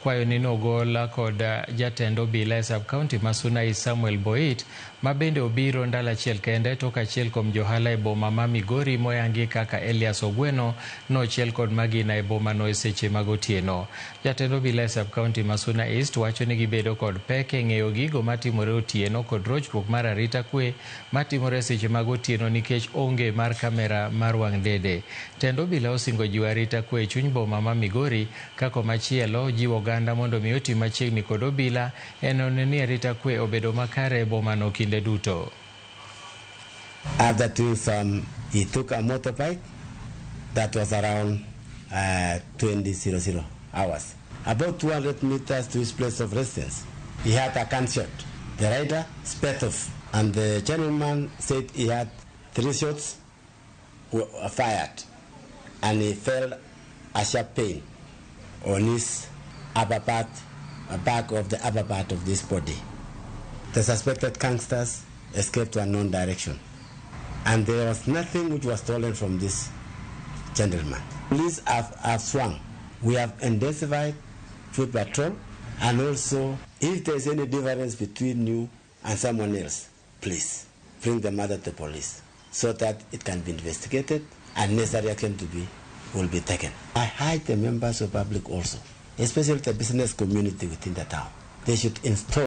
Kwayo ni nogol kod jatend obila e sub-county ma Suna East Samuel Boit, ma bende obiro ndalo achiel kende tok achiel kuom johala e boma ma Migori moyangi kaka Elias Ogweno nochiel kod magina e boma no e seche mag otieno. Jatend obila e sub-county ma Suna East wacho ni gibedo kod pek e ng'eyo gigo matimore otieno kod rochruok mar arita kwe matimore e seche mag otieno nikech onge mar kamera mar wang' dede. Tend obila osingo jiwo arita kwe e chuny boma ma Migori ka komachielo jiwo oganda mondo mi oti machiegni kod obila e neno ni arita kwe obedo makare e bomano kinde duto. After doing some, he took a motorbike that was around 20:00 hours. About 200 meters to his place of residence, he had a gunshot. The rider sped off, and the gentleman said he had three shots were fired, and he felt a sharp pain on his upper part, back of the upper part of this body. The suspected gangsters escaped to unknown direction, and there was nothing which was stolen from this gentleman. Police have swung. We have intensified foot patrol, and also if there is any difference between you and someone else, please bring the matter to police so that it can be investigated and necessary action to be will be taken. I urge the members of public also, especially the business community within the town, they should install